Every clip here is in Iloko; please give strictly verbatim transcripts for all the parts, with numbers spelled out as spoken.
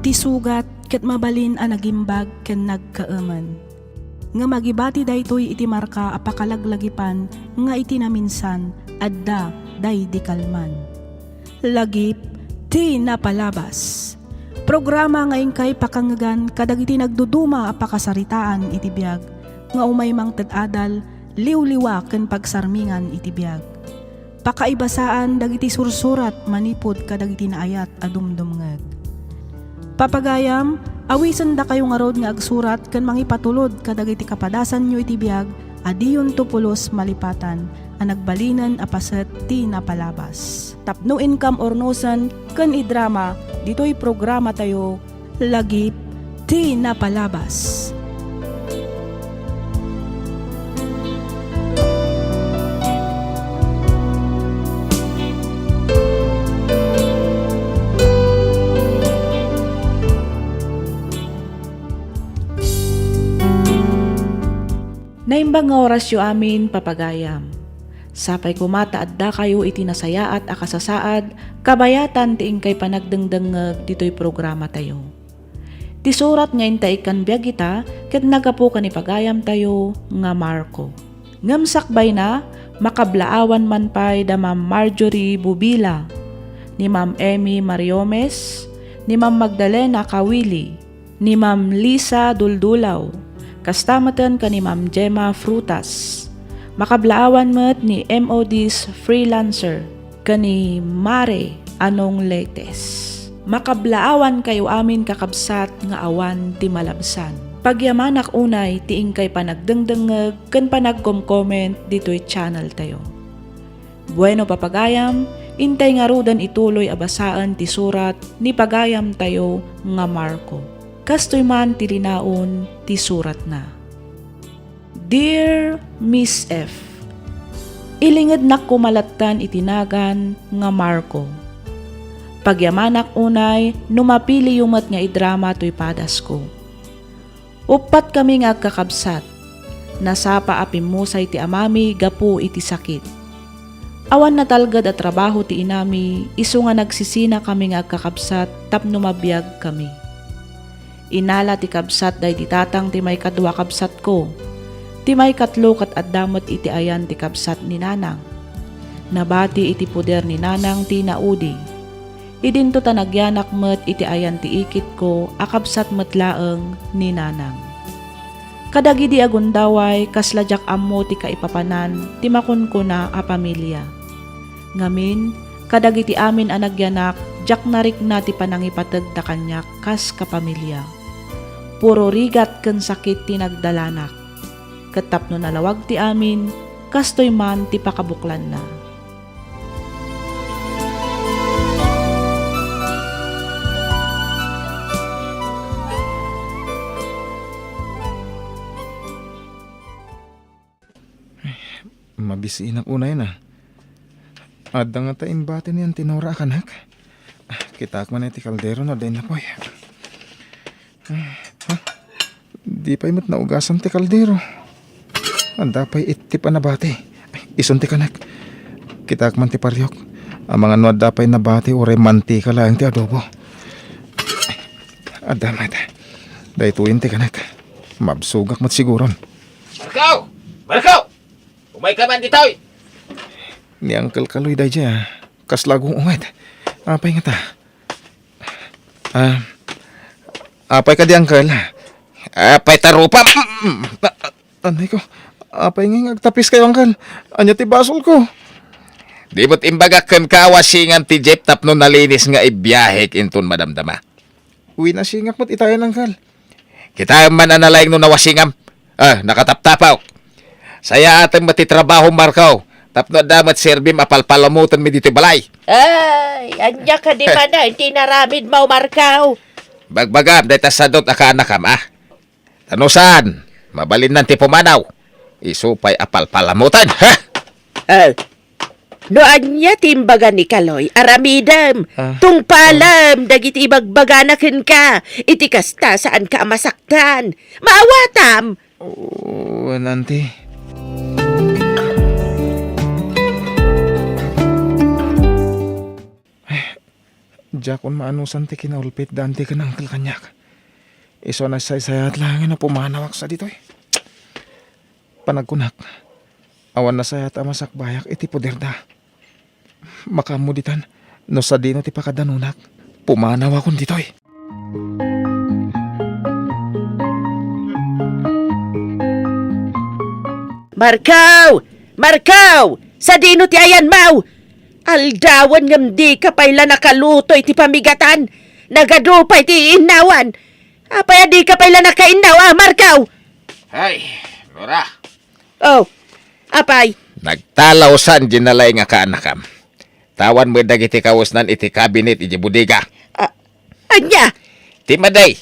Ti sugat ket mabalin a nagimbag ken nagkaemen. Ngem agibati daytoy iti marka a pakalaglagipan nga iti naminsan, adda daydi kalman. Lagip ti napalabas. Programa nga inkay pakangngegan kadagiti nagduduma a pakasaritaan iti biag nga umay mangted adal, liwliwa ken pagsarmingan iti biag. Pakaibasaan dagiti sursurat manipud kadagiti naayat a dumdumngeg. Papagayam, awisendakayo ngarud nga agsurat ken mangipatulod kadagiti kapadasanyo iti biag a diyonto pulos malipatan a nagbalinen a paset ti napalabas. Tapno inkam urnosen ken idrama ditoy programatayo, Lagip ti Napalabas. Naimbag nga orasyo amin, papagayam. Sapay koma ta addakayo iti nasayaat a kasasaad kabayatan ti inkay panagdengdengngeg ditoy programatayo. Ti surat nga intay ikkan biag ita ket naggapu kan ipagayamtayo nga Marco. Ngem sakbayna, makablaawan man pay da Ma'am Marjorie Bubila, ni Ma'am Emmy Mariomes, ni Ma'am Magdalena Kawili, ni Ma'am Lisa Duldulaw, kasta meten ken ni Ma'am Gemma Frutas. Makablaawan met ni M O Ds Freelancer ken ni Mare Anong Letes. Makablaawankayo amin, kakabsat, nga awan ti malabsan. Pagyamanak unay ti inkay panagdengdengngeg ken panagkomcomment ditoy channeltayo. Bueno, papagayam, intay ngaruden ituloy a basaen ti surat ni pagayamtayo nga Marco. Kastoy man ti linaon ti suratna. Dear Miss F, ilingednak koma lattan iti nagan nga Marco. Pagyamanak unay no mapiliyo met nga idrama toy padasko. Uppat kami nga agkakabsat. Nasapa a pimmusay ti amami gapu iti sakit. Awan natalged a trabaho ti inami, isu nga nagsisina kami nga agkakabsat tapno mabiag kami. Inala ti kabsat daydi tatang ti maikadua kabsatko. Ti maikatlo ket adda met iti ayan ti kabsat ni nanang. Nabati iti poder ni nanang ti naudi. Idinto ta nagyanak met iti ayan ti ikitko a kabsat met laeng ni nanang. Kadagidi a gundaway, kasla diak ammo ti kaipapanan ti makunkuna a pamilia. Ngamin, kadagiti amin a nagyanak, diak narikna ti panangipategda kaniak kas kapamilia. Puro rigat ken sakit ti nagdalanak. Ket tapno nalawag ti amin, kastoy man ti pakabuklanna. Mabisinak unay na. Adda ngata imbati ni Auntie Nora a kanak? Kitaak man iti kaldero no adda innapoy. Ha? Di pay met naugasan ti kaldero. Adda pay ittip a nabati. Isun ti kanak. Kitaak man ti pariok. Amangan no adda pay nabati uray mantika laeng ti adobo. Adda met. Daytoyen ti kanak. Mabsogak met siguron. Marco! Marco! Umayka man ditoy! Ni Uncle Kaloy daydiay, a. Kasla agunget. Apay ngata? Ah, apay kadi, Uncle? Apay ta rupa? Anay ko, apay nga agtapiskayo, Uncle? Ania ti basolko? Di met imbagak kenka a wasingam ti jeep tapno nalinis nga ibiahek inton madamdama? Wen, nasingak met itayen, Uncle. Kitaem man a nalaing no nawasingam. Ah, nakataptapawk. Sayaatem met ti trabahom, Marco. Tapno adda met serbim a palpalamotenmi ditoy balay. Ay, ania kadi manen ti inaramidmo, Marco? Bagbagam dayta sadut a kaanakam, a? Ta no saan, mabalinnan ti pumanaw. Isu pay a palpalamoten, ha? Ah, no ania ti imbaga ni Kaloy, aramidem. Ah. Tungpalem dagiti ibagbagana kenka. Iti kasta, saanka a masaktan. Maawatam. Oo, Auntie. Diakon maanusan ti kinaulpit da Auntie ken Uncle kaniak. Isu a nasaysayat laeng no pumanawak sa ditoy. Panagkunak, awan nasayaat a masakbayak iti poderda. Makaammo ditan, no sadino ti pakadanunak, pumanawakon ditoy. Marco! Marco! Sadino ti ayanmo? Aldawen ngem dika pay la nakaluto iti pamigatan. Nagadu pay ti innawan. Apay a dika pay la nakainnaw, a, Marco? Ay, Nora. Oh, apay? Nagtalawsan di nalaing a kaanakam. Tawan met dagiti kausnan iti kabinet iti bodega. Ah, ania? Ti madi,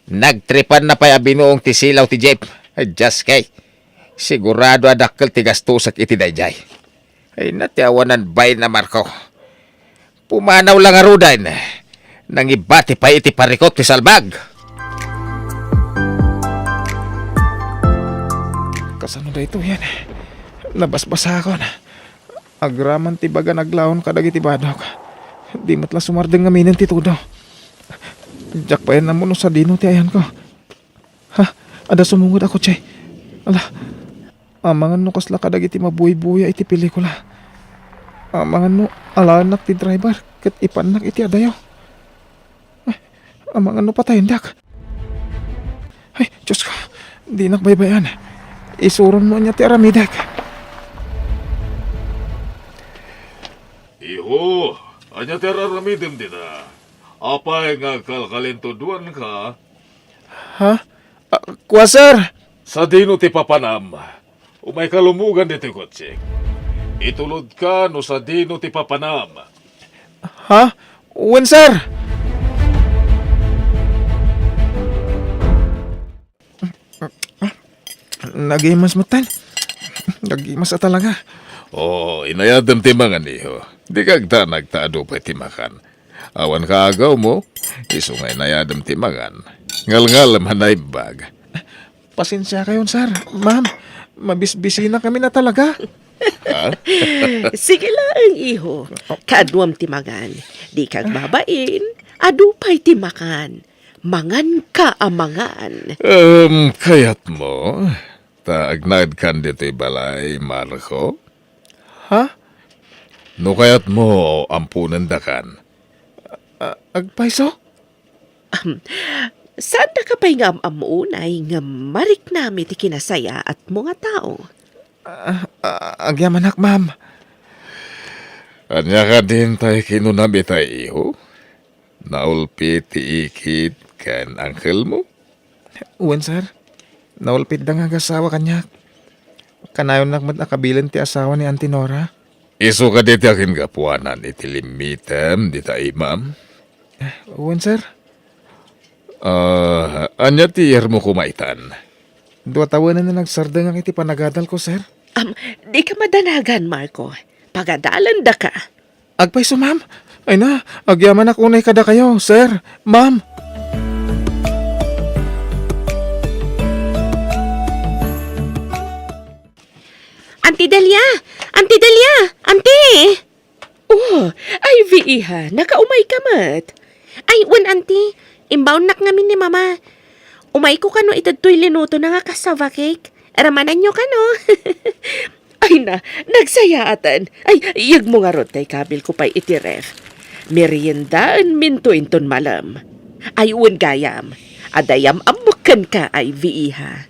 nagtripanna pay a binuong ti silaw ti jeep. Ay, Dios kay. Sigurado a dakkel ti gastusek iti daydiay. Ay, na ti awanan bay na, Marco. Pumanaw la ngaruden. Nangibati pay iti parikut ti salbag. Kasano daytoyen? Nabasbasakon. Agraman ti bagan aglaon kadagiti badok. Di met la sumardeng ngaminen ti tudo. Diak pay ammo no sadino ti ayanko. Ha? Adda sumungod a kotse. Ala, amangan no kasla kadagiti mabuybuya iti pelikula. Amangan no alaennak ti driver ket ipannak iti adayo. Ay, amangan no patayendak. Ay, Diosko, dinak baybay-an. Isuron no ania ti aramidek. Iho, ania ti ar-aramidem dita? Apay nga agkalkalintuduanka? Ha? Ah, kua, sir? Sadino ti papanam? Umayka lumugan ditoy kotsek. Itulodka no sadino ti papanam. Ha? Wen, sir. Nagimas metten. Nagimas a talaga. Oh, inayadem ti mangan, iho. Dika agdanag ta adu pay ti makan. Awan kaagawmo, isu nga inayadem ti mangan. Ngalngalem a naimbag. Pasensiakayon, sir. Ma'am, mabisbisinakamin a talaga. Ha? Sige laeng, iho. Kaaduam ti mangan. Dika agbabain. Adu pay ti makan. Manganka a mangan. Em, kayatmo ta agnaedkan ditoy balay, Marco? Ha? No kayatmo, amponendakan. A-, agpayso? Ahem. Saandaka pay nga am-ammo unay nga mariknam iti kinasayaatmo nga tao? Ah, ah, agyamanak, ma'am. Ania kadin tay kinunam itay, iho? Naulpit ti ikit ken angkelmo? Wen, sir. Naulpitda nga agasawa kaniak. Kanayonnak met a kabilen ti asawa ni Auntie Nora. Isu kadi ti akingapuanan iti limmitem dita imam? Wen, sir. Ah, ania ti iyarmo koma itan? Dua tawenen a nagsardengak iti panagadalko, sir. Am, dika madanagan, Marco. Pagadalendaka. Agpayso, ma'am. Ay na, agyamanak unay kadakayo, sir, ma'am. Auntie Delia! Auntie Delia! Auntie! Oh, Ivy, iha, nakaumayka met. Ay, wen, Auntie, imbaonnak ngamin ni Mama. Umayko kano iti daytoy linutona nga cassava cake. Ramananyo kano. Ay na, nagsayaatan. Ay, iyegmo ngarud tay kabilko pay iti ref. Meriendaenminto inton malem. Ay, wen gayam. Adda yam-ammok kenka, Ivy, iha.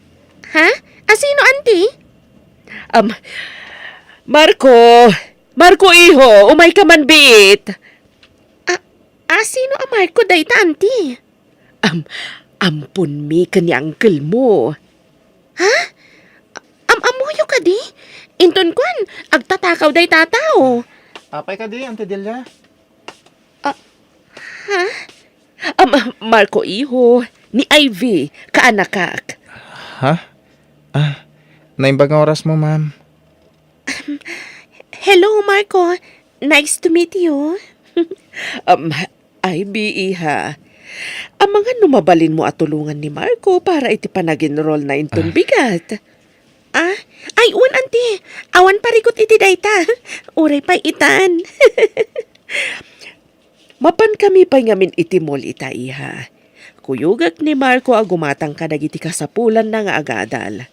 Ha? Asino, Auntie? Am, Marco! Marco, iho, umayka man biit. A, asino a Marco dayta, Auntie? Am, amponmi ken ni angkelmo. Ha? Am-ammoyo kadi? Inton kuan, agtatakaw dayta a tao. Apay kadi, Auntie Delia? Ah, ha? Am, Marco, iho, ni Ivy, kaanakak. Ha? Ah, naimbag nga orasmo, ma'am. Hello, Marco. Nice to meet you. Um, Ivy, iha. Amangan no mabalinmo a tulongan ni Marco para iti panag-enroll na inton Ah. bigat. Ah? Ay, wen, Auntie. Awan parikut iti dayta. Uray pay itan. Mapankami pay ngamin iti mall ita, iha. Kuyogek ni Marco a gumatang kadagiti kasapulanna nga agadal.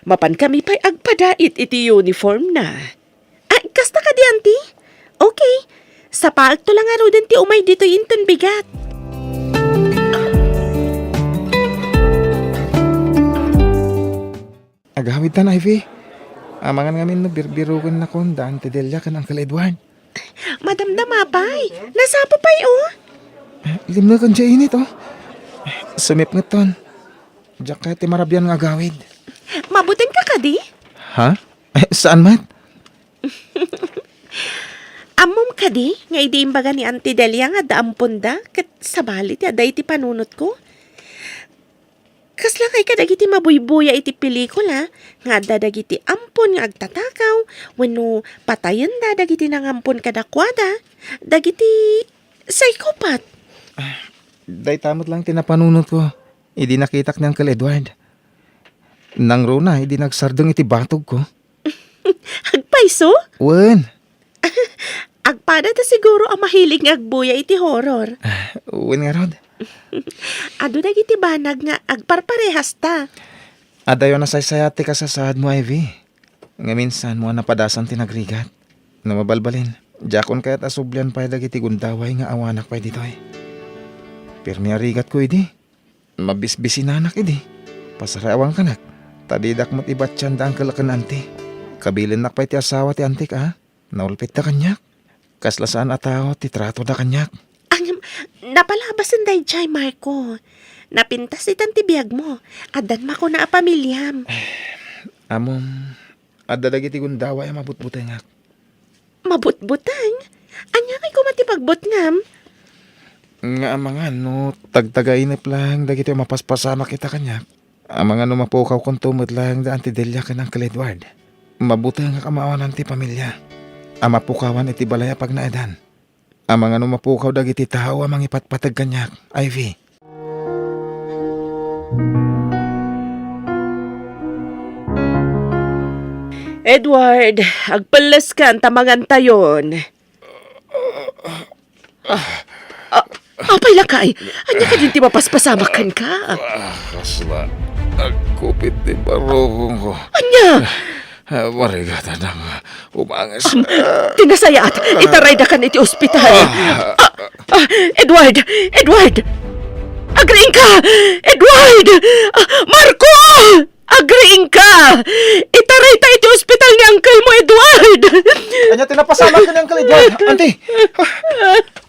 Mapankami pay agpadait iti uniformna. Ay, kasta kadi, Auntie? Okay. Sapaekto la ngaruden ti umay ditoy inton bigat. Agawidtan, Ivy. Amangan ngamin no birbirokennakon da Auntie Delia ken Uncle Edward. Madamdama pay. Nasapa pay, oh. Eh, limneken ti init, oh. Sumipngetton. Diak kayat ti marabian nga agawid. Mabuteng ka kadi? Ha? Eh, saan met? Ammom kadi nga idi imbaga ni Auntie Delia nga adda amponda ket sabali ti adda iti panunotko? Kasla kay kadagiti mabuybuya iti pelikula nga adda dagiti ampon nga agtatakaw wenno patayenda dagiti nangampon kadakuada, dagiti psychopath. Dayta met lang ti napanunotko idi nakitak ni Uncle Edward. Nangruna idi nagsardeng iti batogko. Agpayso? Wen. Agpada ta siguro a mahilig nga agbuya iti horror. Wen ngarud. Adu dagiti banag nga agparparehasta. Adayo a nasaysayat ti kasasaadmo, Ivy. Ngamin, saanmo a napadasan ti nagrigat. No mabalbalin, diakon kayat a sublian pay dagiti gundaway nga awanak pay ditoy. Pirmi a rigatko idi. Mabisbisinanak idi. Pasarawankanak, ta didak met ibatian da Uncle ken Auntie. Kabilinnak pay ti asawa ti Auntiek, a? Naulpitda kaniak. Kasla saan a tao ti tratoda kaniak. Ngem, napalabasen daydiay, Marco. Napintas itan ti biagmo. Addan makuna a pamiliam. Ammom, adda dagiti gundaway a mabutbutengak. Mabutbuteng? Ania ngay koma ti pagbutngam? Nga amangan no tagtagainep laeng dagiti mapaspasamak ita kaniak. Amangan no mapukawkonto met laeng da Auntie Delia ken Uncle Edward. Mabutengak a maawanan ti pamilia a mapukawan iti balay a pagnaedan. Amangan no mapukaw dagiti tao a mangipatpateg kaniak, Ivy. Edward, agpelleskan ta mangantayon. Ah, apay lakay? Ania kadin ti mapaspasamak kenka? Ah, kasla. Agkupit ti barukongko. Ania? Ah, marigatan nga umanges. Am, ti nasayaat, itaraydakan iti ospital. Ah. Ah, ah, Edward! Edward! Agriingka! Edward! Ah, Marco! Agriingka! Itarayta iti ospital ni uncle mo, Edward! Ania ti napasamak ken ni Uncle Edward? Auntie!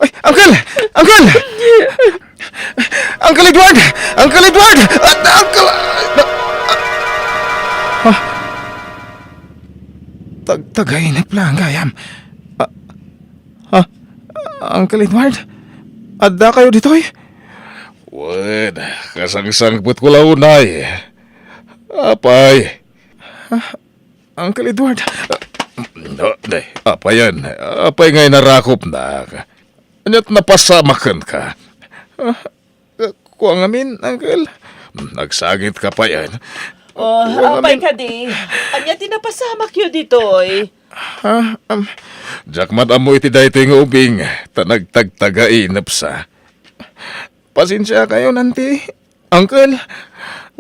Ay, Uncle! Uncle! Uncle Edward! Uncle Edward! At, Uncle! Ah! Tagtagainep lang gayam. Ah, ah, Uncle Edward? Adda kayo ditoy? Wen, kasangsangpetko la unay. Apay? Ah, Uncle Edward. No, ne, apayen, apay nga inarakopnak? Ania't napasamak kenka? Ah, kua ngamin, Uncle. Nagsangit ka pay, eh. Oh, apay kadi? Ania ti napasamakyo ditoy? Ha? Am, diak met ammo iti daytoy nga ubing, ta nagtagtagainep sa. Pasensiakayon, Auntie. Uncle.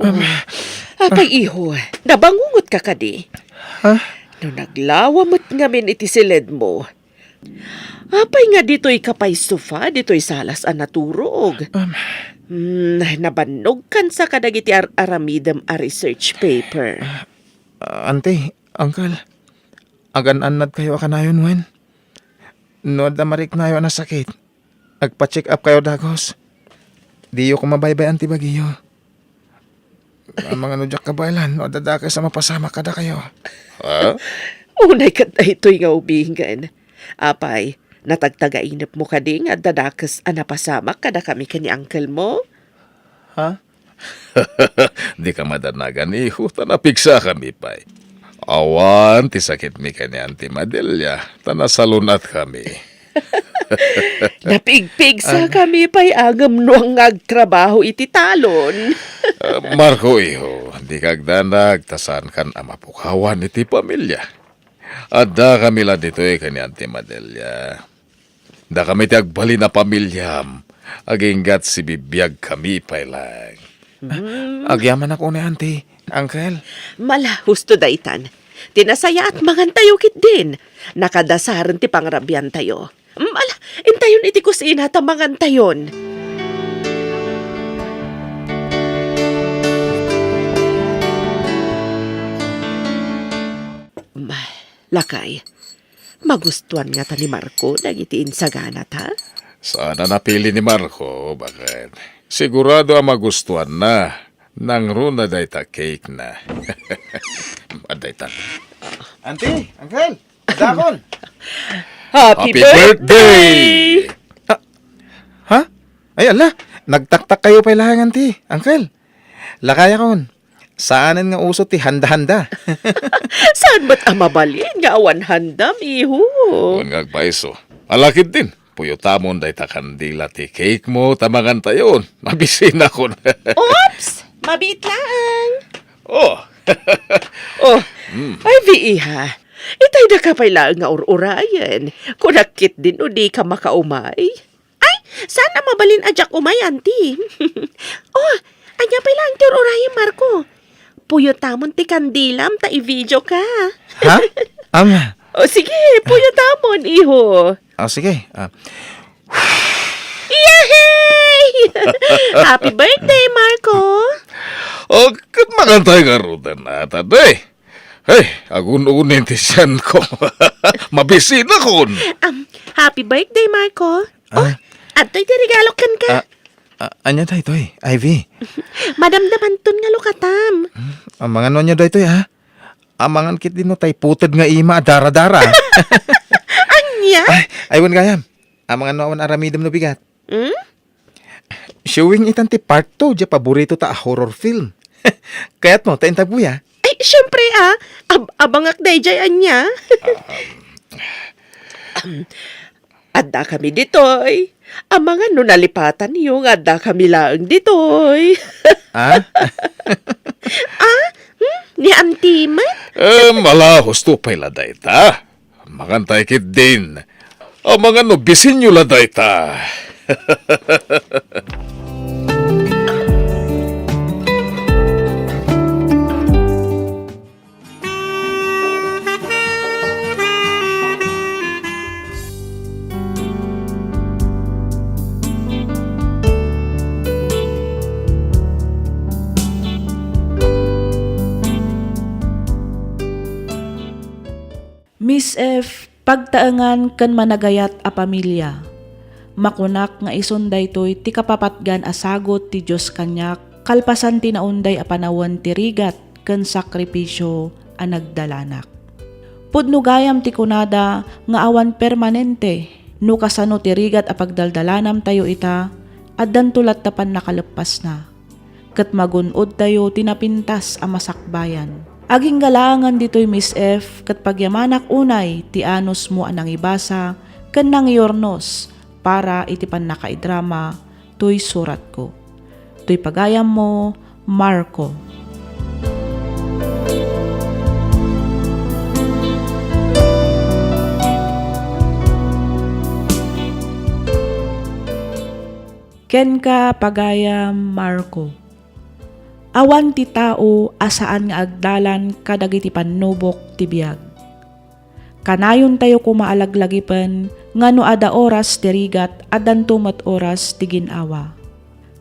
Oh. Apay, iho, nabangungot ka kadi? Ha? No naglawa met ngamin iti siledmo. Apay nga ditoy ka pay sofa, ditoy salas a naturog? Um. Hmm, nabannog kansa kadagiti ar-aramidem a research paper. Ah, Auntie, Uncle, agan-annad kayo a kanayon wen? No adda mariknayo a nasakit, agpa-check up kayo dagus. Diyo koma baybay-an ti bagiyo. Amangan no diak kabaelan no adda dakes a mapasamak kadakayo. Ha? Unay ket daytoy nga ubingen. Apay, natagtagainepmo kadi nga adda dakes a napasamak kadakami ken ni uncle mo? Ha? Dika madanagan, iho, ta napigsakami pay. Awan ti sakitmi ken ni Auntie Madelia, ta nasalun-atkami. Napigpigsa kami pay ngem no nga agtrabaho iti talon. Ah, Marco, iho, dika agdanag ta saankan a mapukawan iti pamilia. Addakami la ditoy ken ni Auntie Madelia. Dakami ti agbalin a pamiliam, aginggat sibibiagkami pay laeng. Mm. Agyamanak unay, Auntie, Uncle. Mala, husto daytan. Ti nasayaat, mangantayo ketdin. Nakadasaren ti pangrabiantayo. Mm, ala, intayon iti kusina ta mangantayon. Ma-, lakay, magustuan ngata ni Marco dagiti insaganata? Saan a napili ni Marco, baket. Sigurado a magustuanna. Nangruna dayta cake na. Adda ita. Auntie, Uncle, adakon. Happy Happy birthday! birthday! Ah, ha? Ay, ala, nagtaktak kayo pay laeng, Auntie, Uncle. Lakayakon, saanen nga uso ti handa-handa. Saan met a mabalin nga awan handam, iho? Wen nga agpaiso. Ala ketdin. Puyotamon dayta kandila ti cake mo ta mangantayon. Mabisinakon. Oops! Mabiit laeng. Oh. Oh. Mm. Ay, Viiha. Itay daka pay laeng nga ur-urayen. Kunak ketdin no dika makaumay. Ay, saan a mabalin a diak umay, Auntie? Oh, ania pay laeng ti ur-urayen, Marco? Puyotamon ti kandilam ta i-video ka. Ha? Ania? O sige, puyotamon, iho. O sige. Ah. Yehey! Happy birthday, Marco! O, ket mangantay ngaruden, ata, day. Hey, agun-unin ti sianko. Mabisinakon. Um, happy birthday, Marco. Oh, Ah? adtoy ti regalo kenka. Ah, ah, ania daytoy, Ivy? Madamdamanton nga lukatam. Hmm, amangan no ania daytoy, ha? Amangan ketdin no tay puted nga ima a dara-dara. Ania? Ay, ay, wen gayam. Amangan no awan aramidem no bigat. Hmm? Showing itan ti part two, diay paborito ta a horror film. Kayatmo, ta intabuya? Ay, siyempre, ah. Ab-, abangak daydiay ania. Addakami ditoy. Amangan no nalipatanyo nga addakami laeng ditoy. Ah? Ah? Hmm? Ni Auntie met? Em, ala, husto pay la dayta. Mangantay ketdin. Amangan no bisinyo la dayta. Miss F, pagtaengan ken managayat a pamilia. Makunak nga isun daytoy ti kapapatgan a sagut ti Dios kaniak kalpasan ti naunday a panawen ti rigat ken sakripisio a nagdalanak. Pudno gayam ti kunada nga awan permanente no kasano ti rigat a pagdaldalanamtayo ita, addanto latta pannakaleppasna. Ket magun-odtayo ti napintas a masakbayan. Agingga laengen ditoy, Miss F, ket pagyamanak unay ti anusmo a nangibasa ken nangiurnos para iti pannakaidrama toy suratko. Toy pagayammo, Marco. Kenka, pagayam Marco. Awan ti tao a saan nga agdalan kadagiti pannubok ti biag. Kanayontayo koma a laglagipen nga no adda oras ti rigat, addanto met oras ti gin-awa.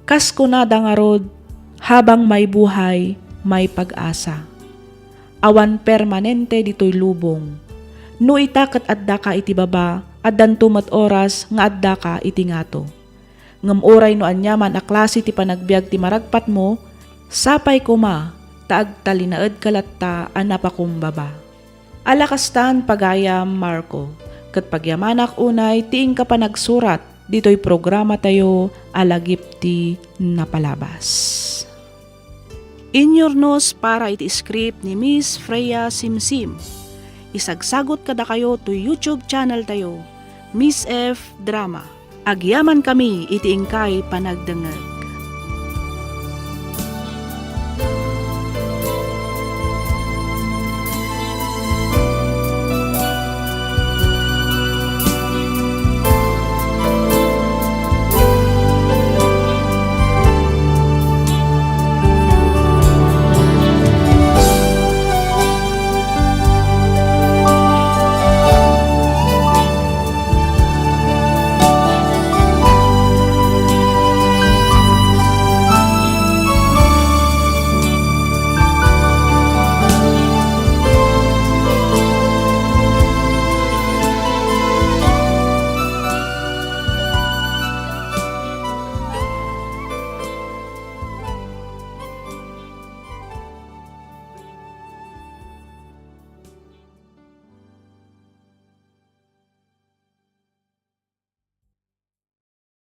Kas kunada ngarud, "Habang may buhay, may pag-asa." Awan permanente ditoy lubong. No ita ket addaka iti baba, addanto met oras nga addaka iti ngato. Ngem uray no aniaman a klase ti panagbiag ti maragpatmo, sapay koma ta agtalinaedka latta a napakumbaba. Ala kastan, pagayam Marco, ket pagyamanak unay ti inka panagsurat ditoy programatayo a Lagip ti Napalabas. Inyurnos para iti script ni Miss Freya Simsim. Isagsagut kadakayo toy YouTube channel tayo, Miss F Drama. Agyamankami iti inkay panagdengngeg.